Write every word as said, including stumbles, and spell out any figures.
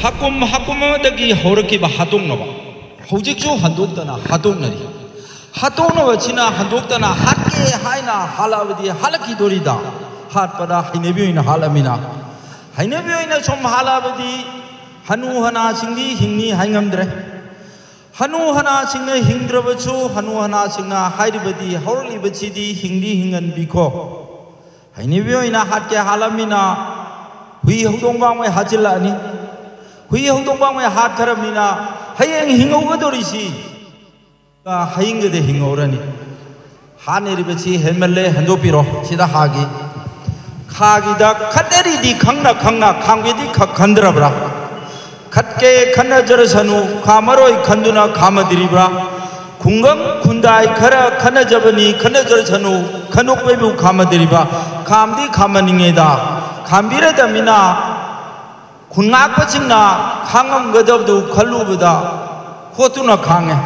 ꯍꯥꯀꯨꯝ ꯍꯥꯀꯨꯝ ꯑꯃꯗꯒꯤ ꯍꯧꯔꯛꯈꯤꯕ ꯍꯥꯠꯇꯣꯛꯅꯕ ꯍꯧꯖꯤꯛꯁꯨ ꯍꯟꯗꯣꯛꯇꯅ ꯍꯥꯠꯇꯣꯛꯅꯔꯤ꯫ ꯍꯥꯠꯇꯣꯛꯅꯕꯁꯤꯅ ꯍꯟꯗꯣꯛꯇꯅ ꯍꯥꯠꯀꯦ ꯍꯥꯏꯅ ꯍꯥꯠꯂꯛꯑꯕꯗꯤ ꯍꯥꯠꯂꯛꯈꯤꯗꯣꯔꯤꯗ, ꯍꯥꯠꯄꯗ ꯍꯩꯅꯕꯤ ꯑꯣꯏꯅ ꯍꯥꯠꯂꯃꯤꯅ꯫ ꯍꯩꯅꯕꯤ ꯑꯣꯏꯅ ꯁꯨꯝ ꯍꯥꯠꯂꯛꯑꯕꯗꯤ ꯍꯅꯨ ꯍꯅꯥꯁꯤꯡꯗꯤ ꯍꯤꯡꯅꯤ ꯍꯥꯏꯉꯝꯗ꯭ꯔꯦ꯫ ꯍꯅꯨ ꯍꯅꯥꯁꯤꯡꯅ ꯍꯤꯡꯗ꯭ꯔꯕꯁꯨ ꯍꯅꯨ ꯍꯅꯥꯁꯤꯡꯅ ꯍꯥꯏꯔꯤꯕꯗꯤ ꯍꯧꯔꯛꯂꯤꯕꯁꯤꯗꯤ ꯍꯤꯡꯗꯤ ꯍꯤꯡꯍꯟꯕꯤꯈꯣ꯫ ꯍꯩꯅꯕꯤ ꯑꯣꯏꯅ ꯍꯥꯠꯀꯦ ꯍꯥꯠꯂꯝꯃꯤꯅ ꯍꯨꯏ ꯍꯧꯗꯣꯡ ꯄꯥꯡꯃꯩ ꯍꯥꯠꯆꯤꯜꯂꯛꯑꯅꯤ꯫ ꯍꯨꯏ ꯍꯧꯗꯣꯡ ꯄꯥꯡꯃꯩ ꯍꯥꯠꯈ꯭ꯔꯕꯅꯤꯅ ꯍꯌꯦꯡ ꯍꯤꯡꯍꯧꯒꯗꯧꯔꯤꯁꯤ ꯍꯌꯤꯡꯒꯗ ꯍꯤꯡꯍꯧꯔꯅꯤ꯫ ꯍꯥꯠꯅꯔꯤꯕꯁꯤ ꯍꯦꯟꯃꯜꯂꯦ, ꯍꯟꯗꯣꯛꯄꯤꯔꯣ꯫ ꯁꯤꯗ ꯍꯥꯒꯤ ꯈꯥꯒꯤꯗ ꯈꯠꯅꯔꯤꯗꯤ ꯈꯪꯅ ꯈꯪꯅ ꯈꯥꯝꯒꯦꯗꯤ ꯈꯛ ꯈꯟꯗ꯭ꯔꯕ꯭ꯔꯥ? ꯈꯠꯀꯦ ꯈꯟꯅꯖꯔꯁꯅꯨ, ꯈꯥꯝꯃꯔꯣꯏ ꯈꯟꯗꯨꯅ ꯈꯥꯝꯃꯗꯤꯔꯤꯕ꯭ꯔꯥ? ꯈꯨꯡꯒꯪ ꯈꯨꯟꯗꯥꯏ ꯈꯔ ꯈꯟꯅꯖꯕꯅꯤ, ꯈꯟꯅꯖꯔꯁꯅꯨ, ꯈꯟꯗꯣꯛꯄꯩꯕꯨ ꯈꯥꯝꯃꯗꯤꯔꯤꯕ? ꯈꯥꯝꯗꯤ ꯈꯥꯝꯃꯅꯤꯡꯉꯦꯗ, ꯈꯥꯝꯕꯤꯔꯗꯃꯤꯅ ꯈꯨꯟꯉꯥꯛꯄꯁꯤꯡꯅ ꯈꯥꯡꯉꯝꯒꯗꯕꯗꯨ ꯈꯜꯂꯨꯕꯗ ꯍꯣꯠꯇꯨꯅ ꯈꯥꯡꯉꯦ꯫